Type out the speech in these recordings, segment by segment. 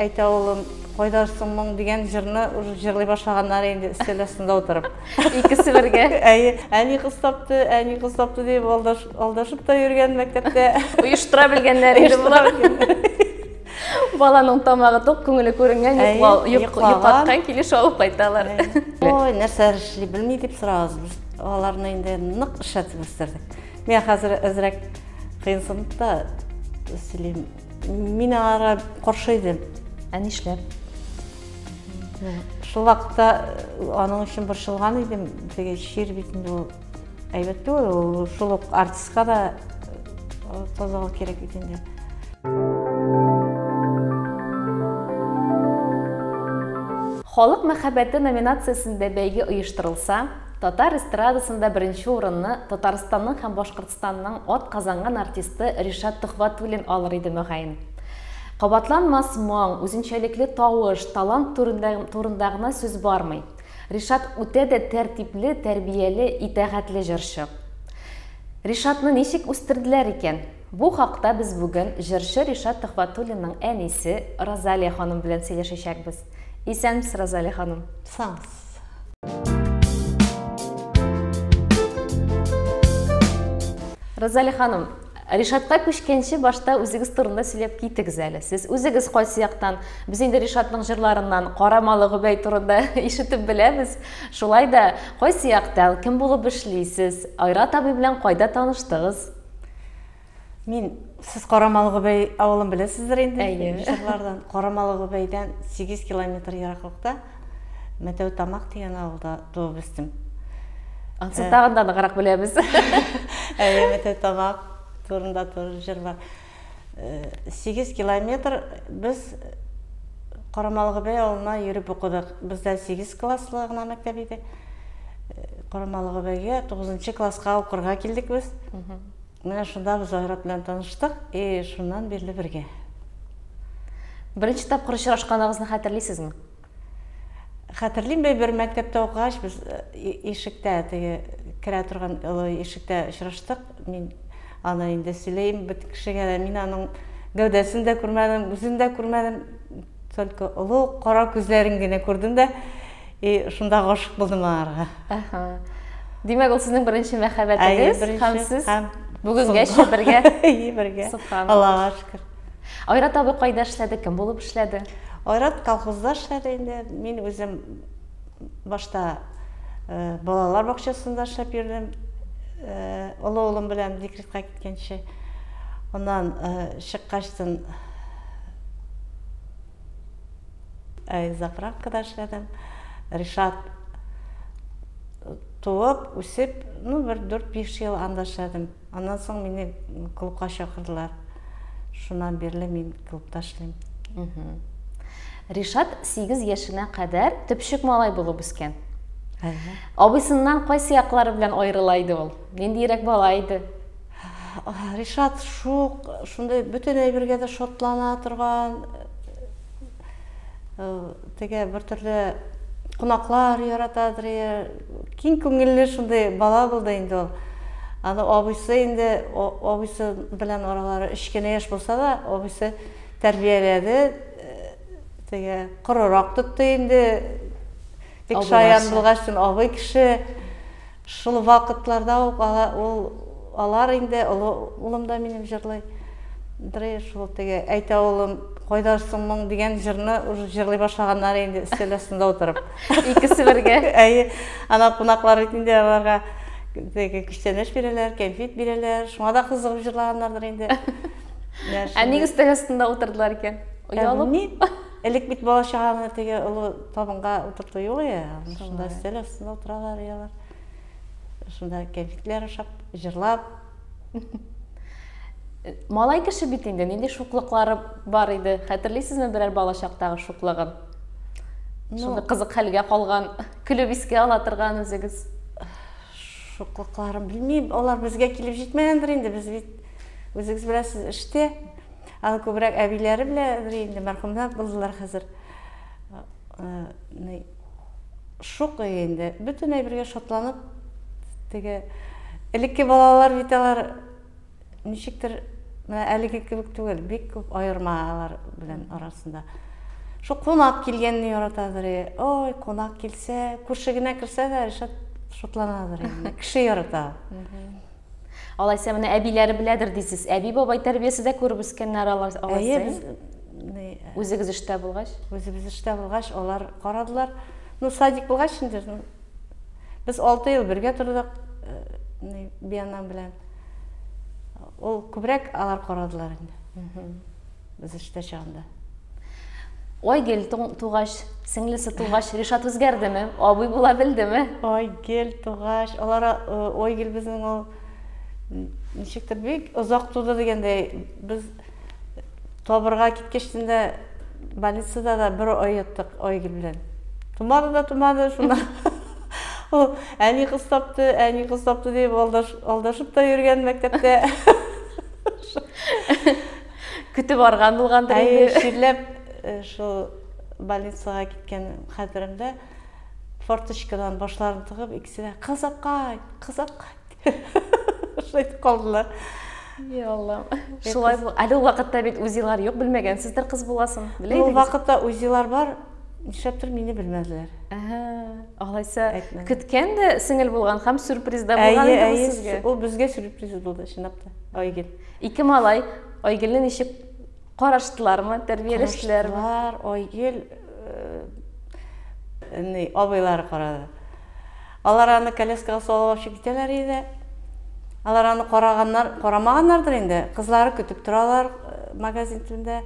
Әйтә улым, кайда соң моң дигән җырны уже җырлый башлаганнар инде өстәл астында утырып. Икесе бергә. Әйе, әни кыз тапты, әни кыз тапты дип алдашып та йөргән мәктәптә. Оештыра белгәннәр инде болар. Баланың тамагы тук, күңеле күренгән, йоклаткан килеш алып кайталар. Ой, нәрсә эшли белми дип сорагыз. Без аларны инде нык эшләтеп үстердек. Мин хәзер әзрәк кыенсынып та сөйлим. Мин аңарга каршы идем. Ә нишләп? Шул вакытта аның өчен борчылган идем. Теге чир бит инде ул әйбәт түгел, ул шул ук артистка да тазалык кирәк бит инде. Халык мәхәббәте номинациясендә бәйге оештырылса, татар эстрадасында беренче урынны Татарстанның һәм Башкортстанның атказанган артисты Ришат Төхвәтуллин алыр иде, мөгаен. Кабатланмас моң, үзенчәлекле тавыш, талант турында гына сүз бармый. Ришат үтә дә тәртипле, тәрбияле, итагатьле җырчы. Ришатны ничек үстерделәр икән? Бу хакта без бүген җырчы Ришат Төхвәтуллинның әнисе Розалия ханым белән сөйләшәчәкбез. Исәнмесез, Розалия ханым. Саумысыз. Розалия ханым, Ришатка күчкәнче башта үзегез турында сөйләп китегез әле. Сез үзегез кайсы яктан? Без инде Ришатның җырларыннан Карамалы Гобәй турында ишетеп беләбез. Шулай да кайсы яктан, кем булып эшлисез? Айрат абый белән кайда таныштыгыз? Мин, сез Карамалы Гобәй авылын беләсездер инде. Әйе. Җырлардан. Карамалы Гобәйдән 8 километр ераклыкта Мәтәү Тамак дигән авылда туып үстем. Ансын тагын да ныграк беләбез. Әйе, Мәтәү Тамак турында тоже җыр бар. 8 километр без Карамалы Гобәй авылына йөреп укыдык. Бездә 8 класслы гына мәктәп иде. Карамалы Гобәйгә 9 класска укырга килдек без. Менә шунда без Айрат белән таныштык, и шуннан бирле бергә. Беренче тапкыр очрашканыгызны хәтерлисезме? Хәтерлим, бер мәктәптә укыгач, без ишектә, теге керә торган олы ишектә очраштык. Мин аны инде сөйләйм бөтен кешегә дә. Мин аның гәүдәсен дә күрмәдем, үзен дә күрмәдем. Только олы кара күзләрен генә күрдем дә, и шунда гашык булдым аңарга. Аһа. Димәк, ул сезнең беренче мәхәббәтегез һәм сез бүгенгәчә бергә. Әйе, бергә. Аллага шөкер. Айрат абый кайда эшләде, кем булып эшләде? Айрат колхозда эшләде инде. Мин үзем башта балалар бакчасында эшләп йөрдем. Олы улым белән декретка киткәнче. Аннан чыккачтын заправкада эшләдем. Ришат туып, үсеп, ну, бер 4-5 ел анда эшләдем. Аннан соң мине клубка чакырдылар. Шуннан бирле мин клубта эшлим. Ришат 8 яшенә кадәр төпчек малай булып үскән. Абыйсыннан кайсы яклары белән аерыла иде ул? Ниндиерәк бала иде? Ришат шук, шундый бөтен әйбергә дә шатлана торган, теге бер төрле кунаклар яратадыр, киң күңелле шундый бала булды инде ул. Аны абыйсы инде, абыйсы белән аралары өч кенә яшь булса да, абыйсы тәрбияләде, теге корырак тотты инде. Бик шаян булгач, абый кеше. Шул вакытларда ук ул алар инде олы улым да минем җырлый. Дре шул теге әйтә улым, кайда соң моң дигән җырны уже җырлый башлаганнар инде өстәл астында утырып. Икесе бергә. Әйе. Ана кунаклар бит инде аларга теге күчтәнәч бирәләр, кәнфит бирәләр. Шуңа да кызыгып җырлаганнардыр инде. Ә ник өстәл астында утырдылар икән? Оялып? Элек бит бала чаганы теге олы табынга утырту юк иде. Шунда өстәл астында утыралар иялар. Шунда кәнфитләр ашап, җырлап. Малай кеше бит инде, нинди шуклыклары бар иде? Хәтерлисезме берәр бала чактагы шуклыгын? Шундый кызык хәлгә калган, көлеп искә ала торган үзегез. Шуклыкларын белмим, алар безгә килеп җитмәгәндер инде, без бит үзегез беләсез, эштә. Аны күбрәк әбиләре беләдер инде, мәрхүмнәр булдылар хәзер. Шук инде. Бөтен әйбергә шатланып, теге элекке балалар бит алар ничектер менә әлеге кебек түгел, бик күп аерма алар белән арасында. Шул кунак килгәнне яратадыр. Ой, кунак килсә, күрше генә керсә дә, Ришат шатланадыр инде. Кеше ярата. Алайса менә әбиләре беләдер дисез. Әби-бабай тәрбиясе дә күреп үскәннәр алар алайса. Әйе, без үзегез эштә булгач. Үзебез эштә булгач, алар карадылар. Ну, садик булгач инде, без 6 ел бергә тордык, бианам белән. Ул күбрәк алар карадылар инде. Без эштә чагында. Айгөл тугач, сеңлесе тугач, Ришат үзгәрдеме? Абый була белдеме? Айгөл тугач, алар Айгөл безнең ул ничектер бик озак туды дигәндәй, без табырга киткәч дә больницада да бер ай яттык Айгөл белән. Тумады да тумады, шунда ул әни кыз тапты, әни кыз тапты дип алдашып та йөргән мәктәптә. Көтеп арган булгандыр инде. Әйе, чирләп шул больницага киткән хәтеремдә форточкадан башларын тыгып, икесе дә кыз апкай, кыз апкай. Шулай итеп калдылар. Я Аллам. Шулай бу. Әле ул вакытта бит УЗИлар юк, белмәгәнсездер кыз буласын. Белә идегез? Ул вакытта УЗИлар бар, нишләптер мине белмәделәр. Әһә, алайса көткән дә сеңел булган һәм сюрприз да булган инде бу сезгә. Ул безгә сюрприз булды, чынлап та. Айгөл. Ике малай Айгөлне ничек караштылармы, тәрбияләштеләрме? Караштылар, Айгөл ни, абыйлары карады. Алар аны коляскага салып алып чыгып китәләр иде. Алар аны караганнар, карамаганнардыр инде. Кызлары көтеп торалар магазин төбендә.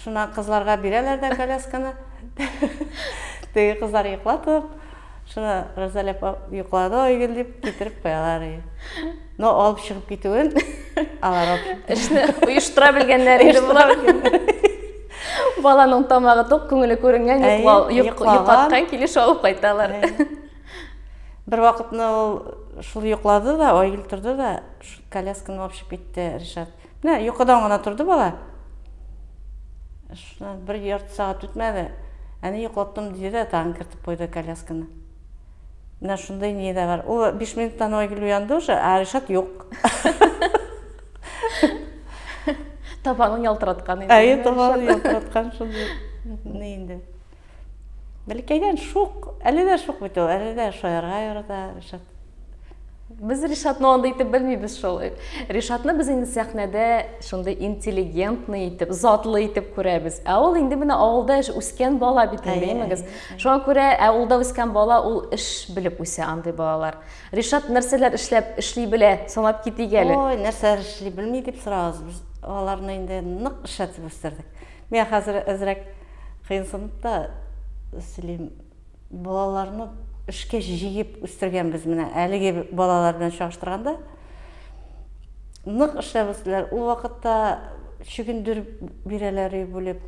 Шуна кызларга бирәләр дә колясканы. Теге кызлар йоклатып, шуны Розалия апа йоклады Айгөл дип китереп куялар. Но алып чыгып китүен алар алып чыгып Эшне оештыра белгәннәр инде болар. Баланың тамагы тук, күңеле күренгән, йоклаткан килеш алып кайталар. Бер вакытны ул шул йоклады да, Айгөл торды да, колясканы алып чыгып китте Ришат. Менә йокыдан гына торды бала. Шуннан бер ярты сәгать үтмәде. Әни йоклаттым диде дә тагын кертеп куйды колясканы. Менә шундый ни дә бар. Ул 5 минуттан Айгөл уянды уже, ә Ришат юк. Табанын ялтыраткан инде. Әйе, табанын ялтыраткан шундый. Ни инде. Бәләкәйдән шук, әле дә шук бит ул, әле дә шаярга ярата Ришат. Без Ришатны андый итеп белмибез шул. Ришатны без инде сәхнәдә шундый интеллигентный итеп, затлы итеп күрәбез. Ә ул инде менә авылда эш үскән бала бит инде, әймегез. Шуңа күрә ә авылда үскән бала ул эш белеп үсә андый балалар. Ришат нәрсәләр эшләп эшли белә, санап китик әле. Ой, нәрсәләр эшли белми дип сорагыз. Без аларны инде нык эшләтеп үстердек. Мин хәзер әзрәк кыенсынып та сөйлим. Балаларны эшкә җигеп үстергәнбез менә әлеге балалар белән чагыштырганда. Нык эшләп үстеләр. Ул вакытта чөгендер бирәләр бүлеп.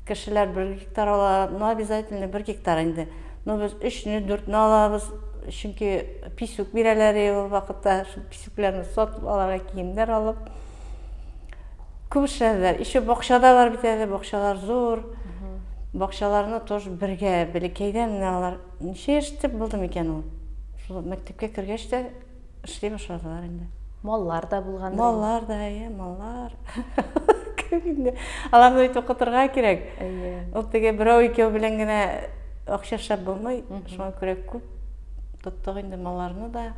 Кешеләр бер гектар ала, ну обязательно бер гектар инде. Но без өчне, дүртне алабыз, чөнки писүк бирәләр ул вакытта. Шул писүкләрне сатып аларга киемнәр алып. Күп эшләделәр. Еще бакча да бар бит әле, бакчалар зур. Бакчаларны тоже бергә, бәләкәйдән менә алар ничә яшьтә булды микән ул? Шул мәктәпкә кергәч тә эшли башладылар инде. Маллар да булган. Маллар да, әйе, маллар. Күп инде. Аларны бит укытырга кирәк. Әйе. Ул теге берәү икәү белән генә акча эшләп булмый. Шуңа күрә күп тоттык инде малларны да.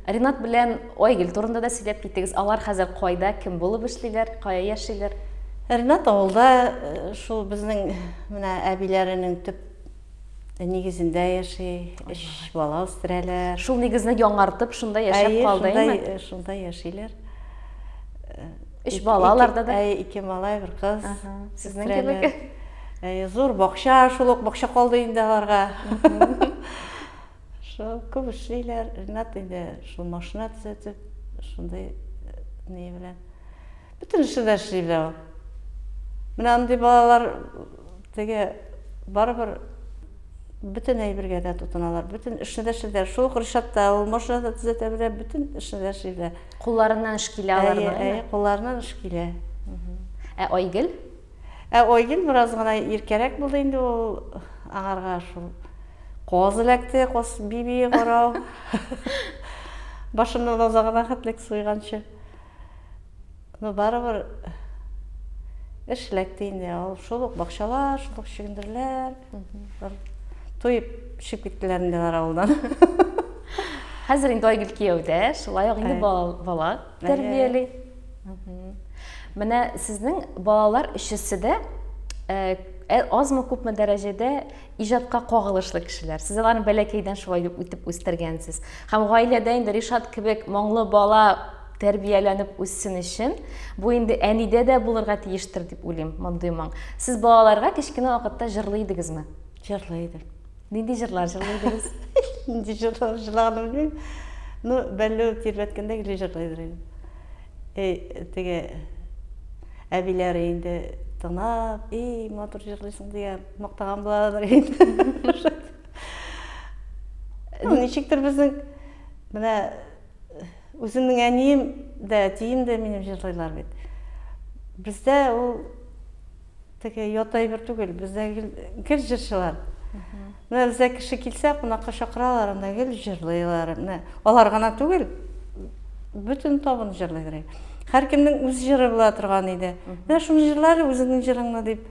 Ринат белән Айгөл турында да сөйләп китегез. Алар хәзер кайда, кем булып эшлиләр, кая яшиләр? Ринат авылда э, шул безнең менә әбиләренең төп нигезендә яши, өч бала үстерәләр. Шул нигезне яңартып, шунда яшәп калды, әйеме? Шунда, шунда яшиләр. Өч бала аларда да. Әйе, ике малай, бер кыз. Сезнең кебек. Әйе, зур бакча, шул ук бакча калды инде аларга. Шул күп эшлиләр. Ринат инде шул машина төзәтеп, шундый э, ни белән. Бөтен эшне дә эшли белә ул. Менә андый балалар теге барыбер бөтен әйбергә дә тотыналар, бөтен эшне дә эшлиләр. Шул ук Ришат та ул машина да төзәтә белә, бөтен эшне дә эшли белә. Кулларыннан эш килә аларның. Әйе, әйе, кулларыннан эш килә. Ә Айгөл? Ә Айгөл бераз гына иркәрәк булды инде ул аңарга шул Каз эләкте, каз бибие карау. Башымнан азагына хәтлек суйганчы. Но барыбер Эш эләкте инде. Ул шул ук бакчалар, шул ук чөгендерләр. Туеп төшеп киттеләр инде алар авылдан. Хәзер инде Айгөл кияүдә, шулай ук инде бала тәрбияли. Менә сезнең балалар өчесе дә э, э, азмы күпме дәрәҗәдә иҗатка кагылышлы кешеләр. Сез аларны бәләкәйдән шулай дип үтеп үстергәнсез. Һәм гаиләдә инде Ришат кебек моңлы бала тәрбияләнеп үссен өчен, бу инде әнидә дә булырга тиештер дип уйлыйм, мондый моң. Сез балаларга кечкенә вакытта җырлый идегезме? Җырлый идем. Нинди җырлар җырлый идегез? Нинди җырлар җырлаганымны белмим. Ну, бәллү тирбәткәндә гел җырлыйдыр инде. Эй, теге әбиләре инде тыңлап, эй, матур җырлыйсың дигән мактаган булалар инде. Ну, ничектер безнең менә үземнең әнием дә, әтием дә минем җырлыйлар бит. Бездә ул Теге ят әйбер түгел, бездә гел, гел җырчылар. Менә бездә кеше килсә, кунакка чакыралар, анда гел җырлыйлар. Менә алар гына түгел, бөтен табын җырлыйдыр. Һәркемнең үз җыры була торган иде. Менә шуны җырла әле үзеңнең җырыңны дип.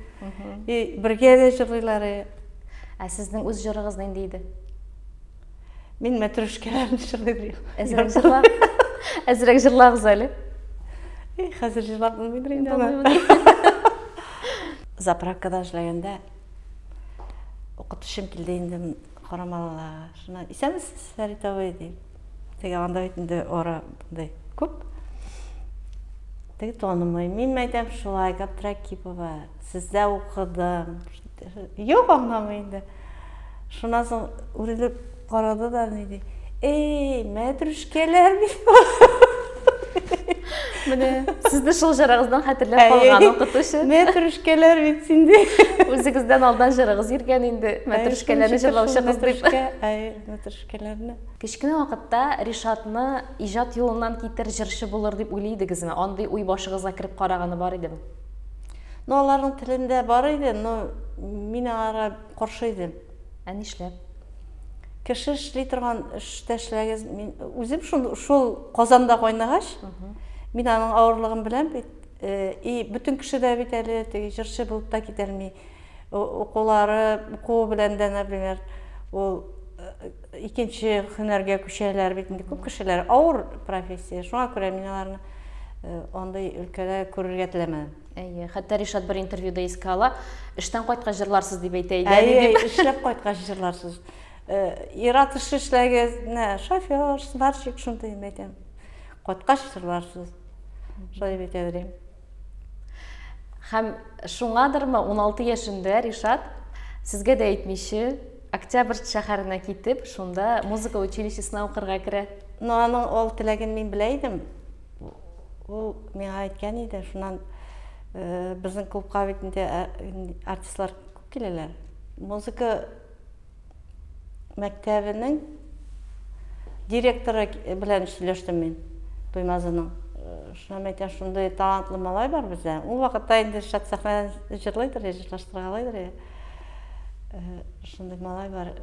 И бергә дә җырлыйлар. Ә сезнең үз җырыгыз нинди иде? Мин мәтрүшкәләрне җырлый беләм. Әзрәк җырла. Әзрәк җырлагыз әле. И, хәзер җырлап булмыйдыр инде аны. Заправкада эшләгәндә укытучым килде инде Карамалыга. Шуннан, исәнмесез, Фәрит абый, дип. Теге анда бит инде ара мындай күп. Теге танымый. Мин әйтәм, шулай, Габдракипова, сездә укыдым. Юк, аңламый инде. Шуннан соң үрелеп карады да ни ди. Эй, мәтрүшкәләр бит. Менә сезне шул җырыгыздан хәтерләп калган укытучы. Мәтрүшкәләр бит синде. Үзегездән алдан җырыгыз йөргән инде. Мәтрүшкәләрне җырлаучы кыз дип. Әй, мәтрүшкәләрне. Кечкенә вакытта Ришатны иҗат юлыннан китер, җырчы булыр дип уйлый идегезме? Андый уй башыгызга кереп караганы бар идеме? Ну, аларның телендә бар иде, но мин аларга каршы идем. Ә нишләп? Кеше эшли торган эштә эшләгез. Мин үзем шул, шул Казанда кайнагач, мин аның авырлыгын беләм бит. Э, и бөтен кеше дә бит әле теге җырчы булып та китәлми. Укулары, укуы белән дә, например, ул э, икенче һөнәргә күчәләр бит инде күп кешеләр. Авыр профессия. Шуңа күрә мин аларны э, андый өлкәдә күрергә теләмәдем. Әйе, хәтта Ришат бер интервьюда искә ала, эштән кайткач җырларсыз дип әйтә иде әни дип. Эшләп кайткач җырларсыз. Э, ир-ат эше эшләгез, менә шофер, сварщик шундый әйтәм. Кайткач җырларсыз. Шулай дип әйтә идем. Һәм шуңадырмы, 16 яшендә Ришат сезгә дә әйтмичә Октябрь шәһәренә китеп, шунда музыка училищесына укырга керә. Ну, аның ул теләген мин белә идем. Ул миңа әйткән иде, шуннан э, безнең клубка бит инде э, артистлар күп киләләр. Музыка мәктәбенең директоры белән сөйләштем мин, Туймазының. Э, шуннан әйтә, шундый талантлы малай бар бездә. Ул вакытта инде шат сәхнәдән җырлыйдыр, җырлаштыргалыйдыр. Шундый малай бар,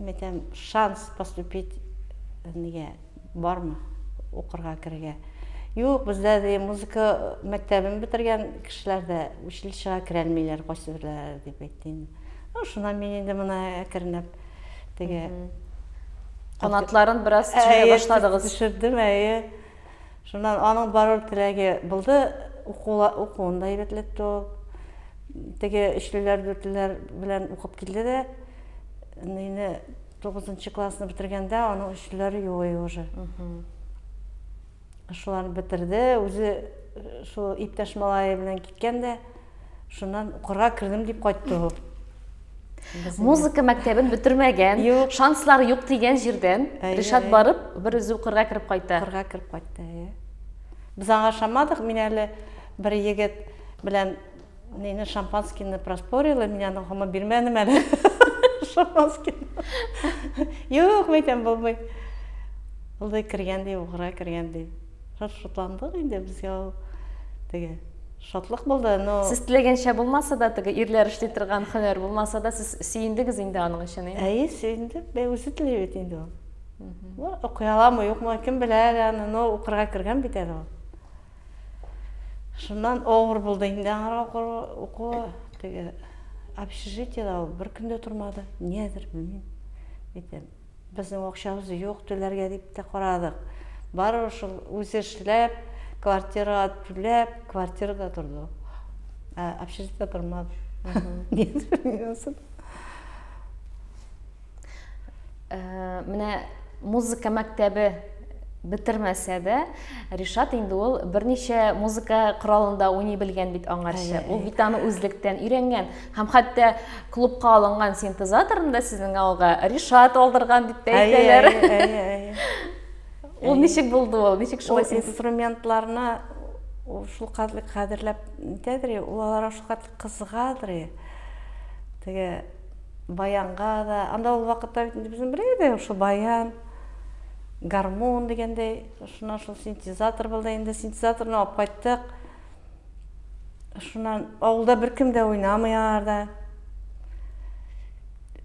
әйтәм, шанс поступить нигә Бармы укырга керергә? Юк, бездә ди музыка мәктәбен бетергән кешеләр дә училищега керәлмиләр кайсыберләре дип әйтте инде. Ну, шуннан мин инде моны әкренләп теге канатларын бераз төшерә башладыгыз. Төшердем, әйе. Шуннан аның барыр теләге булды, укула, укуын да әйбәтләтте ул. Теге өчлеләр, дүртлеләр белән укып килде дә, мине Тугызынчы классны бетергәндә аның өчлеләре юк иде уже. Шуларны бетерде, үзе э, шул иптәш малае белән киткән дә, шуннан укырга кердем дип кайтты ул. Музыка мәктәбен бетермәгән, юк. шанслар юк дигән җирдән Ришат барып, бер үзе укырга кереп кайта. Укырга кереп кайтты, әйе. Без аңа ышанмадык, мин әле бер егет белән Нейне шампанскийны проспорила, мин аны һаман бирмәдем әле. Шампанскийны. Юк, мәйтәм, булмый. Ул да кергән ди, укырга кергән ди. Шатландык инде безгә ул теге шатлык булды, но Сез теләгәнчә булмаса да, теге ирләр эшли торган һөнәр булмаса да, сез сөендегез инде аның өчен, әйе? Әйе, сөендем. Бәй үзе тели бит инде ул. Укый аламы, юкмы, кем белә әле аны, но укырга кергән бит әле ул. Шуннан авыр булды инде аңарга укуы. Теге общежитиедә ул бер көн дә тормады. Нидер, белмим. Әйтәм, безнең акчабыз юк түләргә дип тә карадык. Барыбер шул үзе эшләп, квартирага түләп, квартирада торды. Ә общежитиедә тормады. Нидер, белмим. Менә музыка мәктәбе бетермәсә дә, Ришат инде ул берничә музыка коралында уйный белгән бит аңарчы. Ул бит аны үзлектән өйрәнгән. Һәм хәтта клубка алынган синтезаторны да сезнең авылга Ришат алдырган дип тә әйтәләр. Ул ничек булды ул? Ничек шулай син инструментларны шул кадәр кадерләп нитәдер, ул аларга шул кадәр кызыгадыр. Теге баянга да, анда ул вакытта бит инде безнең берәү дә шул баян, гармун дигәндәй, шуннан шул синтезатор булды инде, синтезаторны алып кайттык. Шуннан авылда беркем дә уйнамый аларда.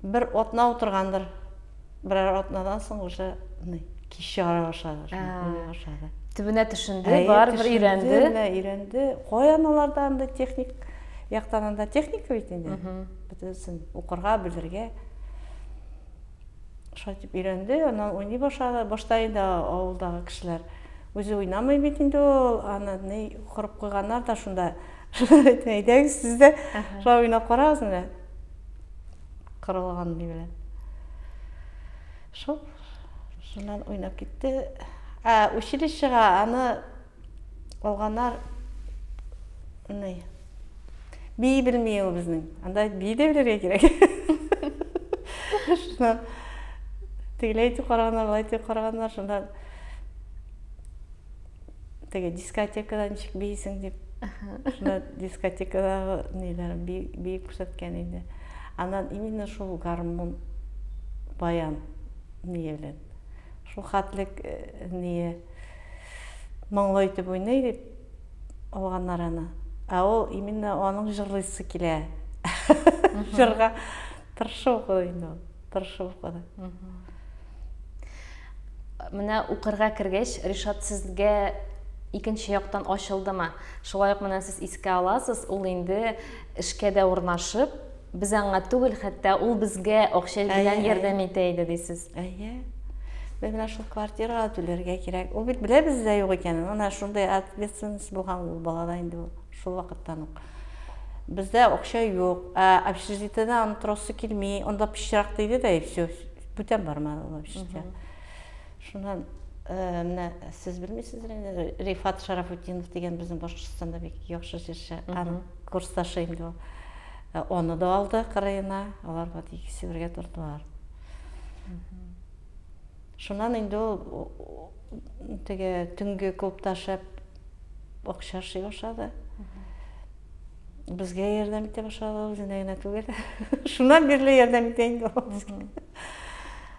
Бер атна утыргандыр. Берәр атнадан соң уже кич чыгара башлады, уйный башлады. Төбенә төшенде, барыбер өйрәнде. Өйрәнде. Каян аларда анда техник яктан анда техника бит инде. Бөтенесен укырга, белергә. Шулай итеп өйрәнде, аннан уйный башлады. Башта инде авылдагы кешеләр үзе уйнамый бит инде ул, аны ни корып куйганнар да шунда. Әйдәгез, сез дә шулай уйнап карагыз менә. Корылган ни белән. Шул, шуннан уйнап китте. Ә училищега аны Алганнар ни? Бии белми ул безнең. Анда бии дә белергә кирәк. Шуннан тегеләй итеп караганнар, болай итеп караганнар, шуннан теге дискотекада ничек биисең дип. Шунда дискотекадагы ниләр бии күрсәткән инде. Аннан именно шул гармун, баян ние белән. Шул хәтлек ние моңлы итеп уйный дип алганнар аны. Ә ул именно аның җырлыйсы килә. Җырга тырышып укыды инде ул. Тырышып укыды. Менә укырга кергәч, Ришат сезгә икенче яктан ачылдымы? Шулай ук менә сез искә аласыз, ул инде эшкә дә урнашып, без аңа түгел, хәтта ул безгә акча белән ярдәм итә иде дисез. Әйе. Без менә шул квартирага түләргә кирәк. Ул бит белә бездә юк икәнен. Менә шундый ответственность булган ул балада инде ул шул вакыттан ук. Бездә акча юк. Ә общежитиедә аның торасы килми. Анда пычрак диде дә, и все. Бүтән бармады ул общежитиегә. Шуннан менә сез белмисездер инде, Рифат Шарафутдинов дигән безнең Башкортстанда бик яхшы җырчы. Аның курсташы инде ул. Оны да алды кырыена. Алар вот икесе бергә тордылар. Шуннан инде ул теге төнге клубта эшләп акча эшли башлады. Безгә ярдәм итә башлады, үзенә генә түгел. Шуннан бирле ярдәм итә инде ул безгә.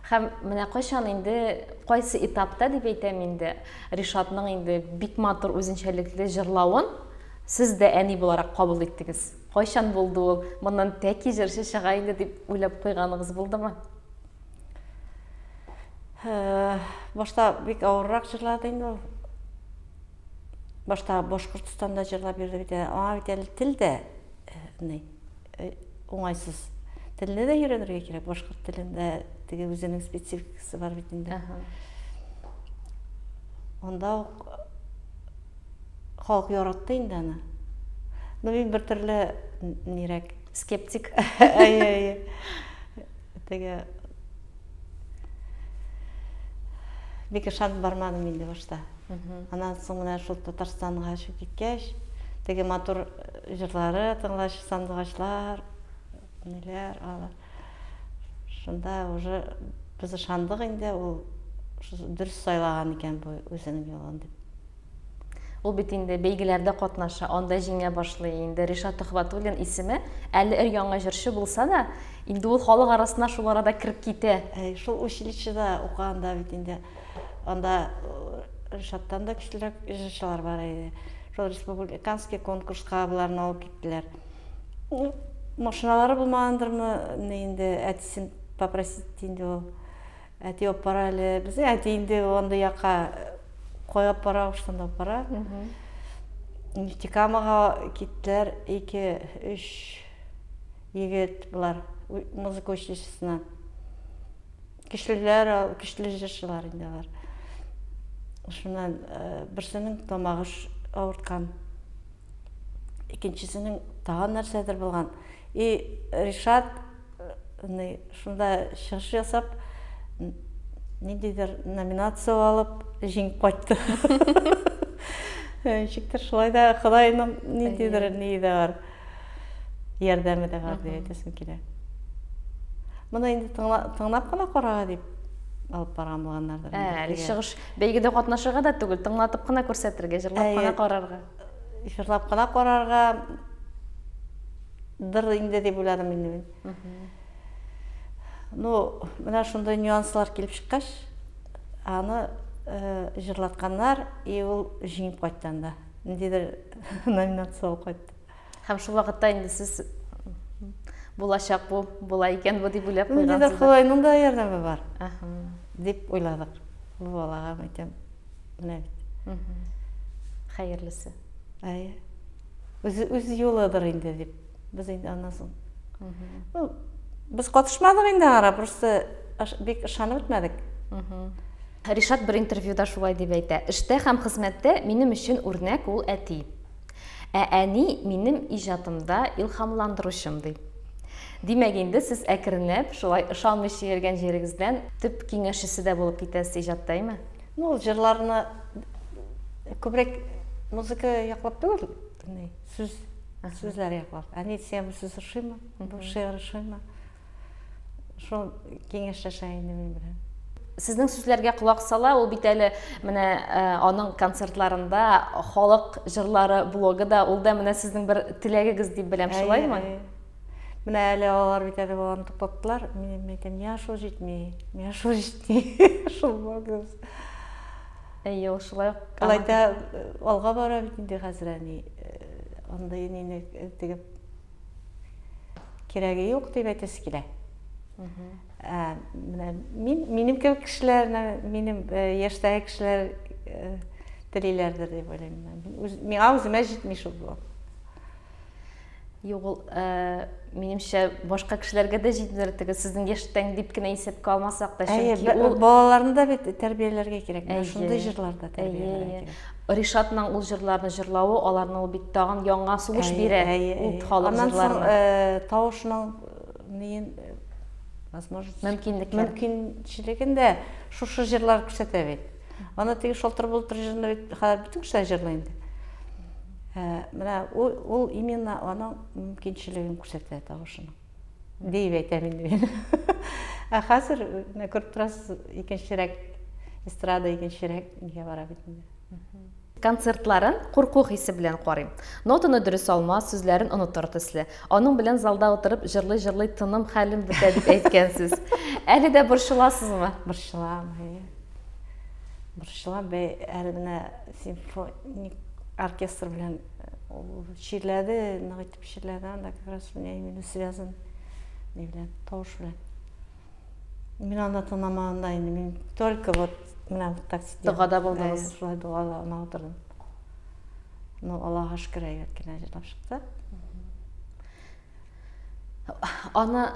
Һәм менә кайчан инде, кайсы этапта дип әйтәм инде, Ришатның инде бик матур үзенчәлекле җырлавын сез дә әни буларак кабул иттегез? Кайчан булды ул? Моннан тәки җырчы чыга инде дип уйлап куйганыгыз булдымы? Башта бик авыррак җырлады инде ул. Башта Башкортстанда җырлап йөрде бит. Аңа бит әле тел дә ни уңайсыз. Телне дә өйрәнергә кирәк. Башкорт телендә теге үзенең спецификасы бар бит инде. Анда ук халык яратты инде аны. Ну, мин бер төрле нирәк. Скептик. Әйе, әйе. Теге бик ышанып бармадым инде башта. Аннан соң менә шул Татарстанга очып киткәч, теге матур җырлары тыңлач, сандугачлар, ниләр, алар. Шунда уже без ышандык инде, ул дөрес сайлаган икән бу үзенең юлын дип. Ул бит инде бәйгеләрдә катнаша, анда җиңә башлый. Инде Ришат Төхвәтуллин исеме әле өр-яңа җырчы булса да, инде ул халык арасына шул арада кереп китә. Әй, шул училищеда укыганда бит инде анда Ришаттан да көчлерәк җырчылар бар иде. Шул республиканский конкурска боларны алып киттеләр. Машиналары булмагандырмы, ни инде әтисен попросить инде ул. Әти алып бара әле. Безнең әти инде андый якка кая алып бара, шунда алып бара. Нефтекамага киттеләр ике, өч егет болар музыка училищесына. Көчлеләр, көчле җырчылар инде алар. Шуннан берсенең тамагы авырткан, икенчесенең тагын нәрсәдер булган. И Ришат шунда чыгыш ясап, ниндидер номинация алып, җиңеп кайтты. Ничектер шулай да Ходайның ниндидер ние дә бар, ярдәме дә бар дип әйтәсем килә. Моны инде тыңлап кына карарга дип алып барган булганнардыр. Ә, әле чыгыш бәйгедә катнашырга да түгел, тыңлатып кына күрсәтергә, җырлап кына карарга. Җырлап кына карарга дыр инде дип уйладым инде мин. Ну, менә шундый нюанслар килеп чыккач, аны җырлатканнар, и ул җиңеп кайтты анда. Ниндидер номинация алып кайтты. Һәм шул вакытта инде сез булачак бу, була икән бу дип уйлап куйгансыз. Ниндидер Ходайның да ярдәме бар. Дип уйладык. Бу балага әйтәм, менә бит. Хәерлесе. Әйе. Үзе үз юлыдыр инде дип. Без инде аннан соң. Ну, без катышмадык инде ара, просто бик ышанып бетмәдек. Ришат бер интервьюда шулай дип әйтә. Эштә һәм хезмәттә минем өчен үрнәк ул әти. Ә әни минем иҗатымда илһамландыручым, ди. Димәк инде сез әкренләп шулай ышанмыйча йөргән җирегездән төп киңәшчесе дә булып китәсез иҗатта, әйме? Ну, ул җырларны күбрәк музыка яклап түгел, сүз, сүзләр яклап. Әни, сиңа бу сүз ошыймы? Бу шигырь ошыймы? Шул киңәшләшә инде минем белән. Сезнең сүзләргә колак сала, ул бит әле менә аның концертларында халык җырлары блогы да, ул да менә сезнең бер теләгегез дип беләм, шулаймы? Менә әле алар бит әле баланы туктаттылар. Мин әйтәм, миңа шул җитми, миңа шул җитми, шул блогыбыз. Әйе, ул шулай ук. Ул әйтә, алга бара бит инде хәзер әни. Андый нине тегеп кирәге юк дип әйтәсе килә. Ә, менә мин, минем кебек кешеләр, минем яшьтәге кешеләр телиләрдер дип уйлыйм. Үз, миңа үземә җитми шул бу. Юк, ул, минемчә, башка кешеләргә дә җитмидер, теге сезнең яшьтән дип кенә исәпкә алмасак та, чөнки ул балаларны да бит тәрбияләргә кирәк. Менә шундый җырларда тәрбияләргә кирәк. Ришатның ул җырларны җырлавы аларны ул бит тагын яңа сулыш бирә. Ул халык җырларына. Аннан соң тавышның ниен возможность мөмкинлекләр мөмкинчелеген дә шушы җырлар күрсәтә бит. Аны теге шалтыр-бултыр җырны бит хәзер бөтен кеше җырлый инде. Менә ул, ул именно аның мөмкинчелеген күрсәтә тавышының. Дип әйтәм инде мин. Ә хәзер менә күреп торасыз, икенчерәк эстрада икенчерәк нигә бара бит инде. Концертларын курку хисе белән карыйм. Нотаны дөрес алмас, сүзләрен онытыр төсле. Аның белән залда утырып җырлый-җырлый тыным, хәлем бетә дип әйткәнсез. Әле дә борчыласызмы? Борчылам, әйе. Борчылам, бәй, әле менә симфоник оркестр белән ул чирләде, нык итеп чирләде, анда как раз у меня именно связан ни белән, тавыш белән. Мин анда тыңламаганда инде, мин только вот менә вот так сидела. Догада булдыгыз. Әйе, шулай догада гына утырдым. Ну, Аллаһка шөкер, әйбәт кенә җырлап чыкты. Аны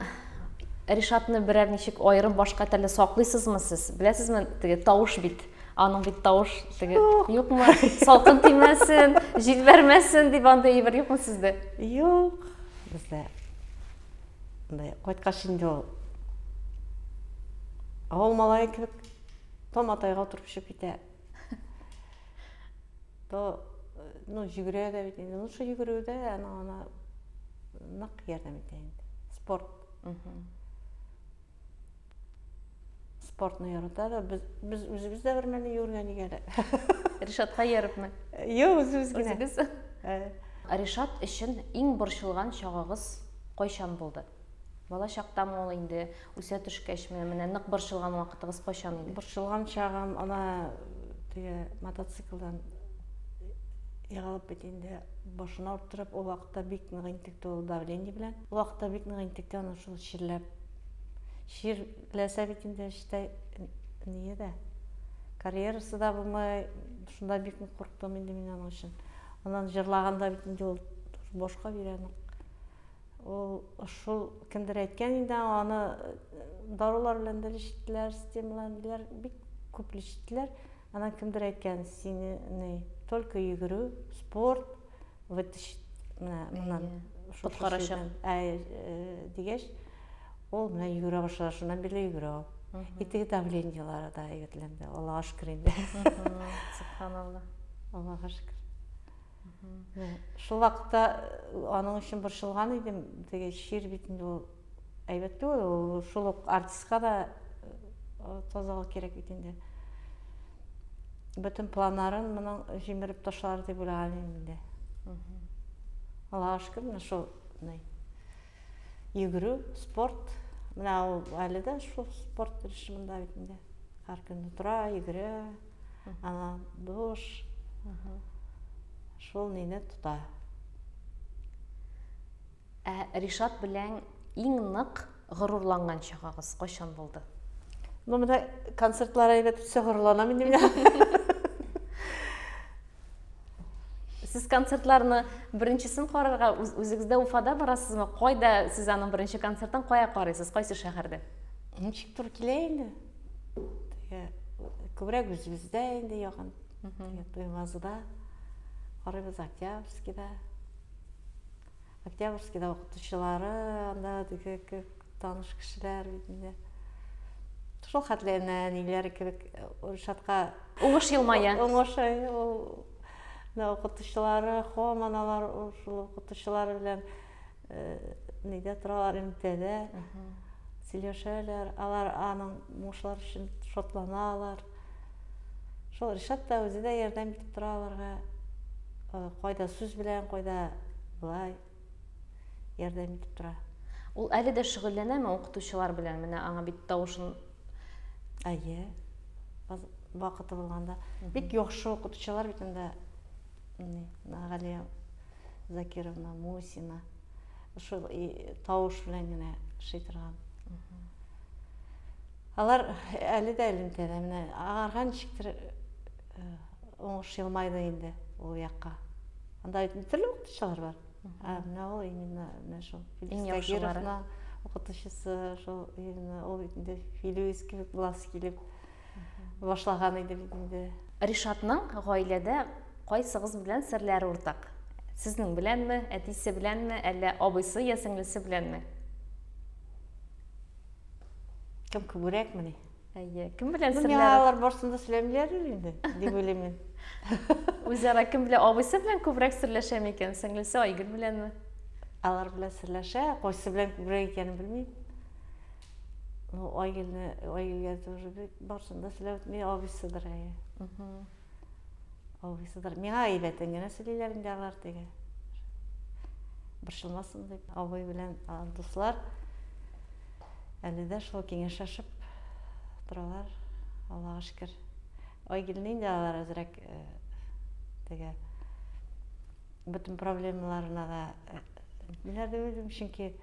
Ришатны берәр ничек аерым башка төрле саклыйсызмы сез? Беләсезме, теге тавыш бит. Аның бит тавыш теге юкмы? Салкын тимәсен, җил бәрмәсен дип андый әйбер юкмы сездә? Юк. Бездә мындай кайткач инде ул авыл малае кебек то матайга утырып төшеп китә. То, ну, йөгерә дә бит инде. Лучше йөгерү дә аның ана нык ярдәм итә инде. Спорт. Спортны ярата да. Без, без үзебез дә бер мәлне йөгергән идек әле. Ришатка иярепме? Юк, үзебез генә. Үзегез? Ришат өчен иң борчылган чагыгыз кайчан булды? Бала чактамы ул инде, үсә төшкәчме, менә нык борчылган вакытыгыз кайчан иде? Борчылган чагым, ана теге мотоциклдан егылып бит инде, башын авырттырып, ул вакытта бик нык интекте ул давление белән. Ул вакытта бик нык интекте, аны шул чирләп. Чирләсә бит инде считай, ние дә, карьерасы да булмый, шунда бик нык курктым инде мин аның өчен. Аннан җырлаганда бит инде ул башка бирә. Ул шул кемдер әйткән инде аны дарулар белән дә лечиттеләр, системалар диләр, бик күп лечиттеләр. Аннан кемдер әйткән, сине не только йөгерү, спорт вытащит менә моннан коткарачак. Ә дигәч, ул менә йөгерә башлады, шуннан бирле йөгерә ул. И теге давлениелары да әйбәтләнде. Аллага шөкер инде. Субханалла. Аллага шөкер. Шул вакытта аның өчен борчылган идем. Теге чир бит инде ул әйбәт түгел, ул шул ук артистка да тазалык кирәк бит инде. Бөтен планнарын моның җимереп ташлар дип уйлаган идем инде. Аллага шөкер, менә шул йөгерү, спорт. Менә ул әле дә шул спорт режимында бит инде. Һәр көнне тора, йөгерә. Ана душ. Шул мине тота. Ә Ришат белән иң нык горурланган чагыгыз кайчан булды? Ну, менә концертлар әйбәт үтсә горурланам инде мин. Сез концертларны беренчесен карарга үзегездә Уфада барасызмы? Кайда сез аның беренче концертын кая карыйсыз? Кайсы шәһәрдә? Ничек туры килә инде? Теге күбрәк үзебездә инде якын. Теге Туймазыда карыйбыз, Октябрьскийда. Октябрьскийда укытучылары, анда теге таныш кешеләр бит инде. Шул хәтле әнә әниләр кебек Ришатка уңыш елмая. Уңыш ул менә укытучылары, һаман алар шул укытучылары белән нидә торалар, элемтәдә сөйләшәләр. Алар аның уңышлары өчен шатланалар. Шул Ришат та үзе дә ярдәм итеп тора аларга. Кайда сүз белән, кайда болай ярдәм итеп тора. Ул әле дә шөгыльләнәме укытучылар белән? Менә аңа бит тавышын Әйе. Вакыты булганда. Бик яхшы укытучылар бит инде. Галия Закировна Мусина. Шул тавыш белән генә эшли торган. Алар әле дә элемтәдә. Менә аңарга ничектер уңыш елмайды инде ул якка. Анда төрле укытучылар бар. Ә менә ул именно менә шул Иң яхшылары. Укытучысы шул именно ул бит инде Филүс кебек буласы килеп башлаган иде бит инде. Ришатның гаиләдә кайсыгыз белән серләре уртак? Сезнең беләнме, әтисе беләнме, әллә абыйсы я сеңлесе беләнме? Кем күбрәкмени? Әйе, кем белән серләр? Миңа алар барысын да сөйләмиләрдер инде, дип уйлыйм мин. Үзара кем белән, абыйсы белән күбрәк серләшә микән, сеңлесе Айгөл беләнме? Алар белән серләшә, кайсы белән күбрәк икәнен белмим. Ну, Айгөлне, Айгөлгә тоже бик барысын да сөйләп үтми, абыйсыдыр, әйе. Абыйсыдыр. Миңа әйбәтен генә сөйлиләр инде алар теге. Борчылмасын дип, абый белән дуслар әле дә шул киңәшләшеп торалар, Аллага шөкер. Айгөлне инде алар әзрәк теге бөтен проблемаларына да ниләр дип уйлыйм, чөнки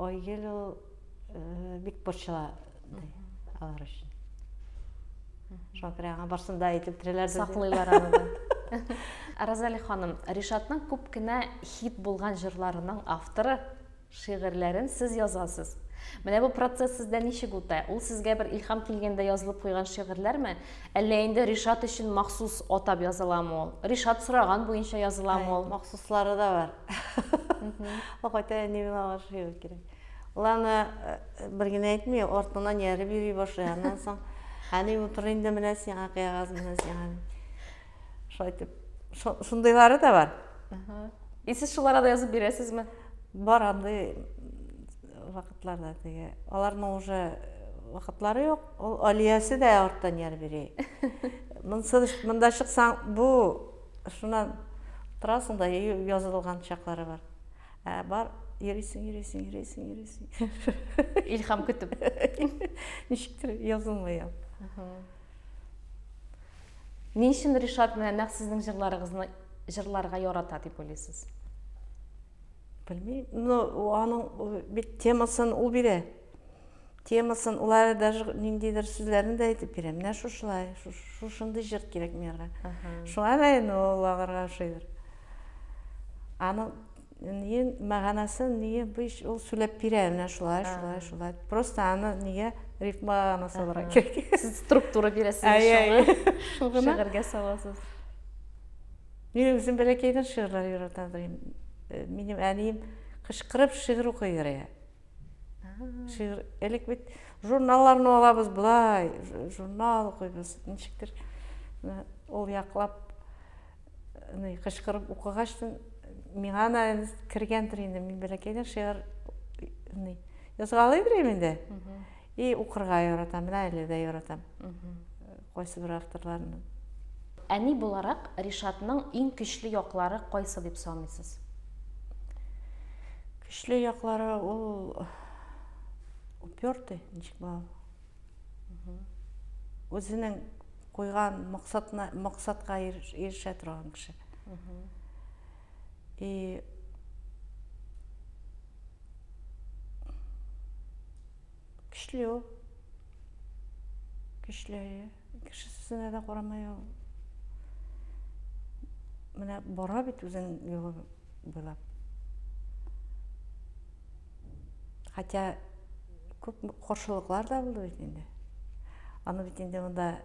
Айгөл ул бик борчыла алар өчен. Шуңа күрә аңа барсын да әйтеп бетерәләр. Саклыйлар аны да. Розалия ханым, Ришатның күп кенә хит булган җырларының авторы, шигырьләрен сез язасыз. Менә бу процесс сездә ничек үтә? Ул сезгә бер илһам килгәндә язылып куйган шигырьләрме? Әллә инде Ришат өчен махсус атап языламы ул? Ришат сораган буенча языламы ул? Махсуслары да бар. Ул кайта әни миңа аңа шигырь кирәк. Ул аны бер генә әйтми, артыннан ияреп йөри башлый. Аннан соң, әни утыр инде, менә сиңа кәгазь, менә сиңа. Шулай итеп, шундыйлары да бар. И сез шул арада язып бирәсезме? Бар андый вакытларда теге. Аларның уже вакытлары юк. Ул Алиясе дә арттан ияреп йөри. Монсы монда чыксаң, бу шуннан торасың да язылган чаклары бар. Ә бар йөрисең, йөрисең, йөрисең, йөрисең. Илһам көтеп. Ничектер язылмый ул. Ни өчен Ришат менә нәкъ сезнең җырларыгызны җырларга ярата дип уйлыйсыз? Белмим. Ну, аның бит темасын ул бирә. Темасын ул әле даже ниндидер сүзләрен дә әйтеп бирә. Менә шушылай, шушындый җыр кирәк миңа. Шуңа да инде ул аларга ошыйдыр. Аның ниен мәгънәсен ние биш ул сөйләп бирә, менә шулай, шулай, шулай. Просто аны нигә рифма гына салырга кирәк. Сез структура бирәсез шуңа. Шул гына. Шигырьгә саласыз. Мин үзем бәләкәйдән шигырьләр яратам. Минем әнием кычкырып шигырь укый йөрә. Шигырь элек бит журналларны алабыз болай, журнал укыйбыз. Ничектер ул яклап кычкырып укыгач, миңа да кергәндер инде. Мин бәләкәйдән шигырь язгалый идем инде. И укырга яратам, менә әле дә яратам. Кайсы бер авторларны. Әни буларак Ришатның иң көчле яклары кайсы дип саныйсыз? Көчле яклары ул упертый, ничек була? Үзенең куйган максатына, максатка ирешә торган кеше. И көчле ул. Көчле. Кеше сүзенә дә карамай ул. Менә бара бит үзенең юлы буйлап. Хотя күп каршылыклар да булды бит инде. Аны бит инде монда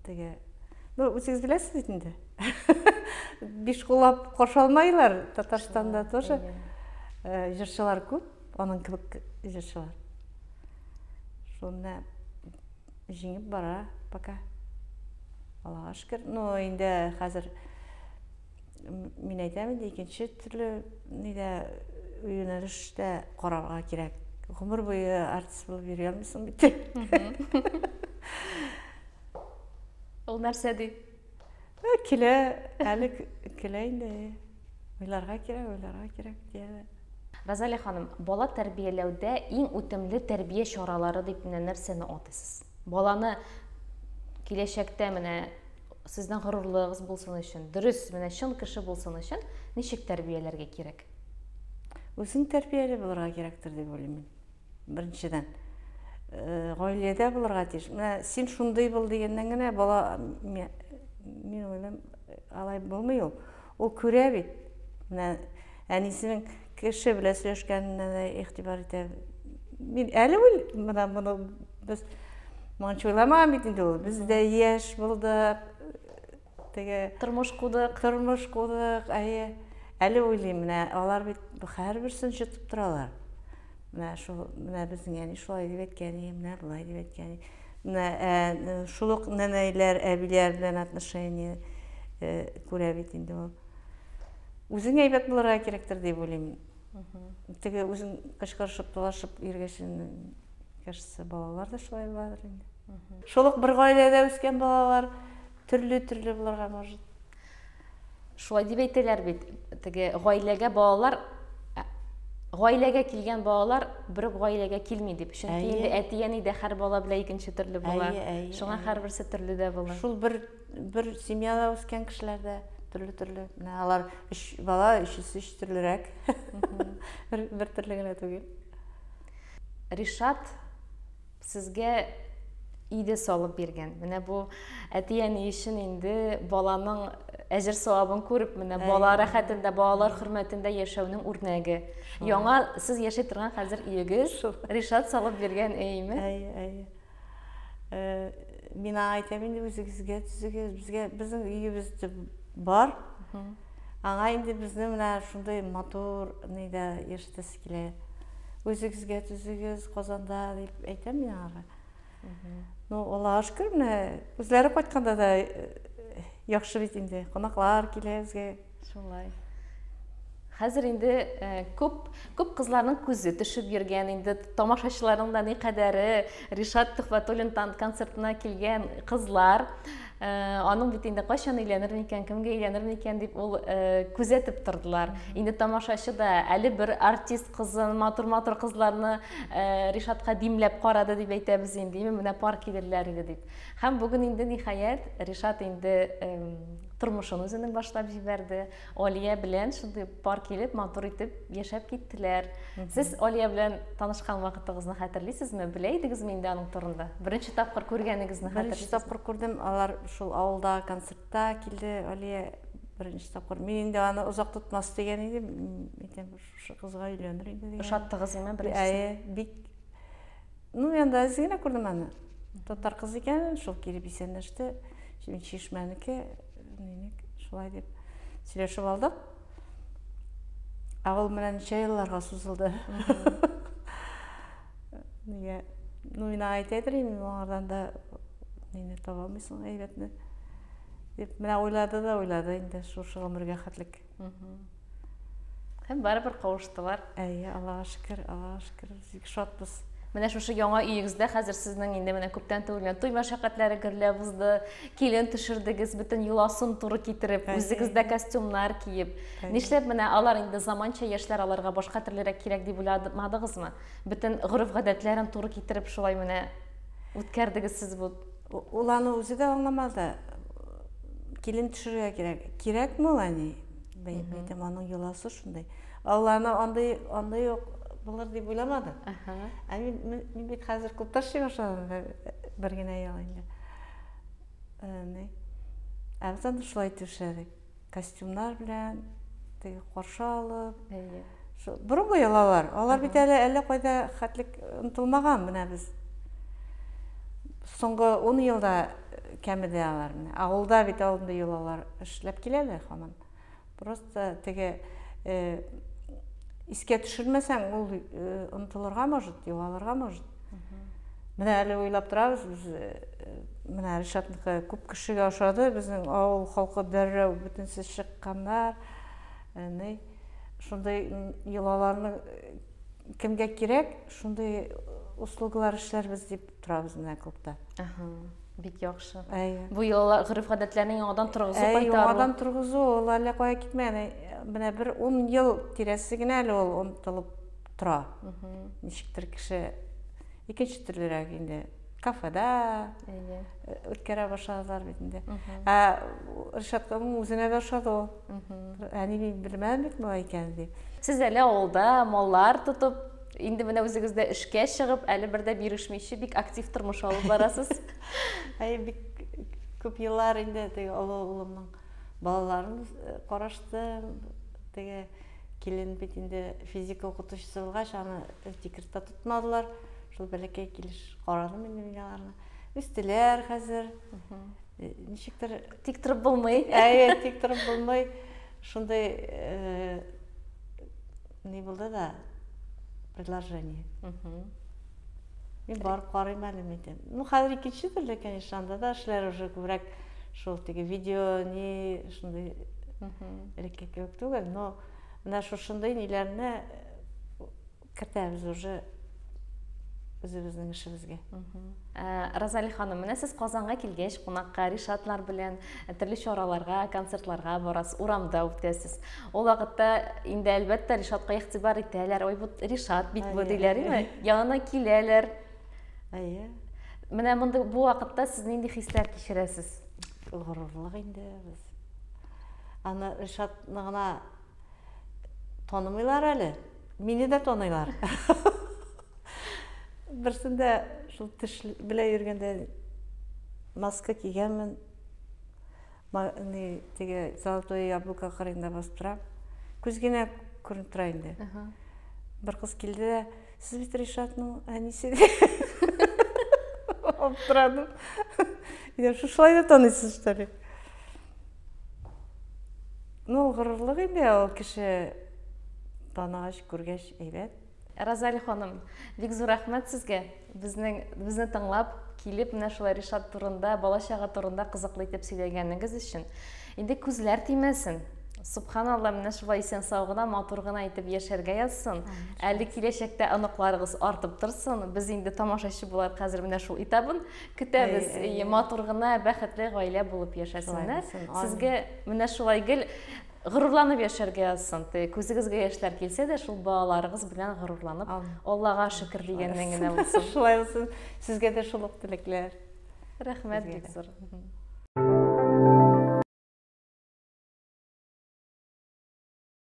теге, ну, үзегез беләсез бит инде. Биш куллап каршы алмайлар Татарстанда тоже. Җырчылар күп, аның кебек җырчылар. Шул менә җиңеп бара пока. Аллага шөкер. Ну, инде хәзер мин әйтәм инде, икенче төрле нидә юнәлештә карарга кирәк. Гомер буе артист булып йөри алмыйсың бит. Ул нәрсә ди? Килә, әле килә инде. Уйларга кирәк, уйларга кирәк дия. Розалия ханым, бала тәрбияләүдә иң үтемле тәрбия чаралары дип менә нәрсәне атыйсыз? Баланы киләчәктә менә сезнең горурлыгыгыз булсын өчен, дөрес, менә чын кеше булсын өчен ничек тәрбияләргә кирәк? Үзең тәрбияле булырга кирәктер дип уйлыйм мин. Беренчедән, гаиләдә булырга тиеш. Менә син шундый бул дигәннән генә бала, мин уйлыйм, алай булмый ул. Ул күрә бит. Менә әнисенең кеше белән сөйләшкәненә дә игътибар итә. Мин әле менә моны без моңынча уйламаган бит инде ул. Без дә яшь булдык. Теге тормыш кудык. Тормыш кудык, әйе. Әле уйлыйм, менә алар бит һәрберсен җотып торалар. Менә шул, менә безнең әни шулай дип әйткән, менә болай дип әйткән. Менә шул ук нәнәйләр, әбиләр белән отношение күрә бит инде ул. Үзең әйбәт булырга кирәктер дип уйлыйм. Теге үзең кычкырышып, талашып йөргәч, кажется, балалар да шулай буладыр инде. Шул ук бер гаиләдә үскән балалар төрле-төрле булырга может. Шулай дип әйтәләр бит, теге гаиләгә балалар, гаиләгә килгән балалар бер үк гаиләгә килми дип. Чөнки инде әти-әни дә һәр бала белән икенче төрле була. Шуңа һәрберсе төрле дә була. Шул бер бер семьяда үскән кешеләр дә төрле-төрле. Менә алар өч бала, өчесе өч төрлерәк. Бер, бер төрле генә түгел. Ришат сезгә өйдә салып биргән. Менә бу әти-әни өчен инде баланың әҗер савабын күреп, менә бала рәхәтендә, балалар хөрмәтендә яшәүнең үрнәге. Яңа сез яши торган хәзер өегез Ришат салып биргән өйме? Әйе, әйе. Мин аңа әйтәм инде, үзегезгә төзегез, безгә безнең өебез бар. Аңа инде безне менә шундый матур нидә яшәтәсе килә. Үзегезгә төзегез Казанда дип әйтәм мин аңарга. Ну, Аллага шөкер, менә үзләре кайтканда да яхшы бит инде. Кунаклар килә безгә. Шулай. Хәзер инде күп күп кызларның күзе төшеп йөргән, инде тамашачыларның да никадәре Ришат Төхвәтуллин концертына килгән кызлар, аның бит инде кайчан өйләнер микән, кемгә өйләнер микән дип ул күзәтеп тордылар. Инде тамашачы да әле бер артист кызын, матур-матур кызларны Ришатка димләп карады дип әйтәбез инде, менә пар килерләр иде дип. Һәм бүген инде ниһаять Ришат инде тормышын үзенең башлап җибәрде. Алия белән шундый пар килеп, матур итеп яшәп киттеләр. Сез Алия белән танышкан вакытыгызны хәтерлисезме? Белә идегезме инде аның турында? Беренче тапкыр күргәнегезне хәтерлисезме? Беренче тапкыр күрдем. Алар шул авылда концертта килде Алия. Беренче тапкыр. Мин инде аны озак тотмас дигән идем. Әйтәм, шушы кызга өйләнер инде дигән. Ошаттыгызмы беренчесе? Әйе, бик. Ну, мин анда әз генә күрдем аны. Татар кызы икән, шул килеп исәнләште. Мин Чишмәнеке, нинек, шулай дип сөйләшеп алдык. Ә ул менә ничә елларга сузылды. Нигә? Ну, мин аңа әйтә идем, моңардан да мине таба алмыйсың әйбәтне. Дип, менә уйлады да уйлады инде шушы гомергә хәтлек. Һәм барыбер кавыштылар. Әйе, Аллага шөкер, Аллага шөкер, без бик шатбыз. Менә шушы яңа өегездә хәзер сезнең инде менә күптән түгел генә туй мәшәкатьләре гөрләп узды, килен төшердегез, бөтен йоласын туры китереп, үзегез дә костюмнар киеп. Нишләп менә алар инде заманча яшьләр аларга башка төрлерәк кирәк дип уйламадыгызмы? Бөтен гореф-гадәтләрен туры китереп шулай менә үткәрдегез сез бу. Ул аны үзе дә аңламады. Килен төшерергә кирәк. Кирәкме ул, әни? Әйтәм, аның йоласы шундый. Ул аны андый, андый ук булыр дип уйламады. Ә мин, мин бит хәзер клубта эшли башладым, бер генә ел инде. Ни? Ә без анда шулай итеп эшләдек. Костюмнар белән, теге каршы алып. Әйе. Борынгы йолалар. Алар бит әле әллә кайда хәтлек онытылмаган менә без. Соңгы 10 елда кәмеде алар менә. Авылда бит андый йолалар эшләп киләләр һаман. Просто теге искә төшермәсәң, ул онытылырга может, югалырга может. Менә әле уйлап торабыз, без менә Ришатныкы күп кешегә ошады, безнең авыл халкы дәррәү бөтенесе чыкканнар. Ни, шундый йолаларны кемгә кирәк, шундый услугалар эшләрбез дип торабыз менә клубта. Ага, бик яхшы. Әйе. Бу йолалар, гореф-гадәтләрне яңадан торгызу, Әй, кайтару. Яңадан торгызу, ул әллә кая китмәгән. Менә бер 10 ел тирәсе генә әле ул онытылып тора. Ничектер кеше икенче төрлерәк инде кафеда үткәрә башладылар бит инде. Ә Ришатның үзенә дә ошады ул. Әни, мин белмәдем бит болай икәнен дип. Сез әле авылда маллар тотып, инде менә үзегез дә эшкә чыгып, әле бер дә бирешмичә бик актив тормыш алып барасыз. Әй, бик күп еллар инде теге олы улымның балаларын караштым. Теге килен бит инде физика укытучысы булгач, аны декретта тотмадылар. Шул бәләкәй килеш карадым инде мин аларны. Үстеләр хәзер. Ничектер тик торып булмый. Әйе, тик торып булмый. Шундый ни булды да предложение. Мин барып карыйм әле, мин әйтәм. Ну, хәзер икенче төрле, конечно, анда да эшләр уже күбрәк шул теге видео, ни, шундый элекке кебек түгел, но менә шушындый ниләрне кертәбез уже үзебезнең эшебезгә. Розалия ханым, менә сез Казанга килгәч, кунакка Ришатлар белән төрле чараларга, концертларга барасыз, урамда үтәсез. Ул вакытта инде әлбәттә Ришатка игътибар итәләр. Ой, бу Ришат бит бу диләр, име? Янына киләләр. Әйе. Менә мондый бу вакытта сез нинди хисләр кичерәсез? Горурлык инде без. Аны Ришатны гына танымыйлар әле. Мине дә таныйлар. Берсендә шул теш белә йөргәндә маска кигәнмен. Ни, теге Золотое яблоко кырыенда басып торам. Күз генә күренеп тора инде. Бер кыз килде дә, сез бит Ришатның әнисе. Аптырадым. Я шушылай да таныйсыз, что ли? Ну, горурлык инде ул кеше таныгач, күргәч, әйбәт. Розалия ханым, бик зур рәхмәт сезгә. Безнең безне тыңлап, килеп менә шулай Ришат турында, бала-чага турында кызыклы итеп сөйләгәнегез өчен. Инде күзләр тимәсен. Субханалла, менә шулай исән-сау гына, матур гына итеп яшәргә язсын. Әле киләчәктә оныкларыгыз артып торсын. Без инде тамашачы буларак хәзер менә шул этабын көтәбез. Матур гына, бәхетле гаилә булып яшәсеннәр. Сезгә менә шулай гел горурланып яшәргә язсын. Күзегезгә яшьләр килсә дә, шул балаларыгыз белән горурланып, Аллага шөкер дигәннән генә булсын. Шулай булсын. Сезгә дә шул ук теләкләр. Рәхмәт бик зур.